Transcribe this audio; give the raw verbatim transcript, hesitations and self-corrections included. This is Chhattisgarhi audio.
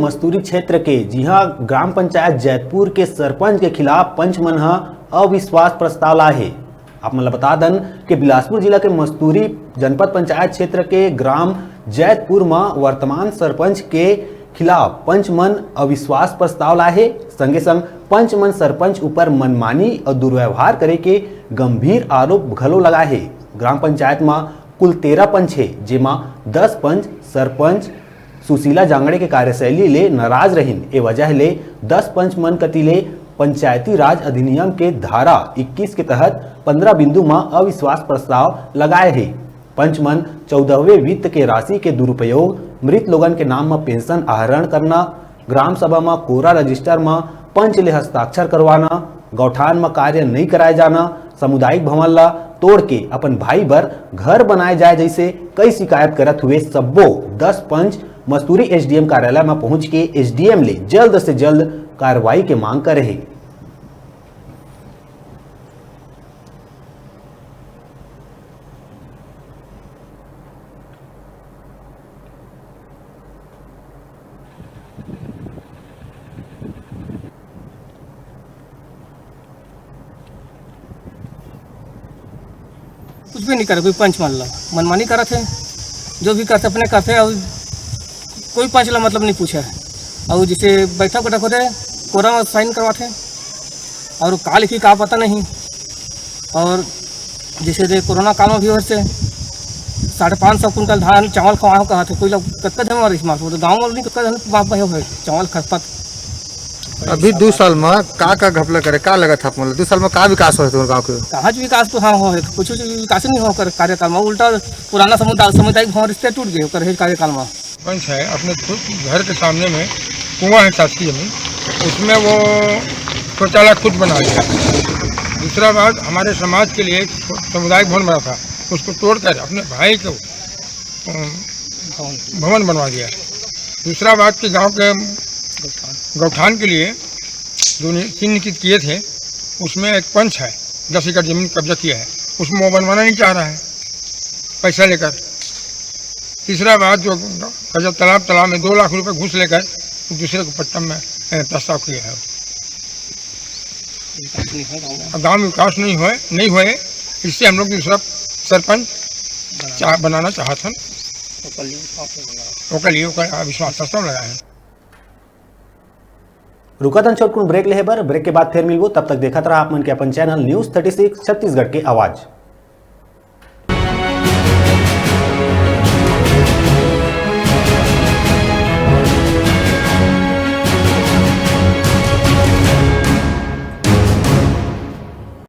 मस्तूरी क्षेत्र के जिहां ग्राम पंचायत जैतपुर के सरपंच के खिलाफ पंच मन ह अविश्वास प्रस्ताव लाए हे। आप मन ल बता दन कि बिलासपुर जिला के मस्तूरी जनपद पंचायत क्षेत्र के ग्राम जैतपुर म वर्तमान सरपंच के खिलाफ पंच मन अविश्वास प्रस्ताव लाए हे। संगे संग पंच मन सरपंच ऊपर मनमानी अउ दुर्व्यवहार करे के गंभीर आरोप घलो लगाए हे। ग्राम पंचायत म कुल तेरह पंच हे, जेमा दस पंच सरपंच सुशीला जांगड़े के कार्यशैली ले नाराज रहिन। ए वजह ले दस पंच मन कति ले पंचायती राज अधिनियम के धारा इक्कीस के तहत पंद्रह बिंदु म अविश्वास प्रस्ताव लगाए हे। पंच मन चौदहवें वित्त के राशि के दुरुपयोग, मृत लोगन के नाम म पेंशन आहरण करना, ग्राम सभा म कोरा रजिस्टर म पंच ले हस्ताक्षर करवाना, गौठान म कार्य नइ कराए जाना, सामुदायिक भवन ल तोड़ के अपन भाई बर घर बनाए जाए जइसे कई शिकायत करत हुए सब्बो दस पंच मस्तूरी एसडीएम कार्यालय म पहुंच के एसडीएम ले जल्द से जल्द कार्रवाई के मांग करे हे। कुछ भी नहीं करे कोई पंच मन ला, मनमानी करत हे, जो भी करथे अपने करथे, और कोई पंच ला मतलब नहीं पूछे। और जैसे बैठक उठक होथे, कोरा में साइन करवाथे, और काल की का पता नहीं। और जैसे दे कोरोना काल में भी होथे, साढ़े पाँच सौ कुंटल धान चावल खवाए हो कहा थे, कोई लोग कतका धन वाला इस्तेमाल हो, तो गाँव वाले नहीं कतका धन बाप भाई हो चावल खपत। अभी दू साल में का का घपला करे, का लगत है आप मन ला? दू साल में का विकास होय तुम्हारे गाँव के? कहाँ जो विकास तो हाँ हो है, कुछ भी विकास नहीं हो कर कार्यकाल में, उल्टा पुराना समुदाय, सामुदायिक भवन रिश्ते टूट गए ओकर हे कार्यकाल में। पंच है, अपने खुद घर के सामने में कुआं है शासकीय जमीन, उसमें वो शौचालय खुद बना लिया। दूसरा बात, हमारे समाज के लिए एक सामुदायिक भवन बना था, उसको तोड़कर अपने भाई को, अम, भवन बनवा दिया। दूसरा बात कि गांव के गौठान के लिए जो नि-, चिन्हित किए थे, उसमें एक पंच है, दस एकड़ जमीन कब्जा किया है, उसमें वो बनवाना नहीं चाह रहा है पैसा लेकर। तीसरा बात, जो कब्जा तालाब, तालाब में दो लाख रुपए घूस लेकर दूसरे को पट्टा में, ए, प्रस्ताव किया है। विकास नहीं हो गाँव में। गाँव में विकास नहीं होए, नहीं होए, इससे हम लोग दूसरा सरपंच बनाना। चाह, बनाना चाहत हन। ओकर लिए विश्वास नहीं बना। ओकर लिए ओकर अविश्वास प्रस्ताव लगाए हैं। रुकत हन छोटकुन ब्रेक लेहे बर। ब्रेक के बाद फिर मिलबो, तब तक देखत रहा आप मन के अपन channel news thirty six Chhattisgarh के आवाज़।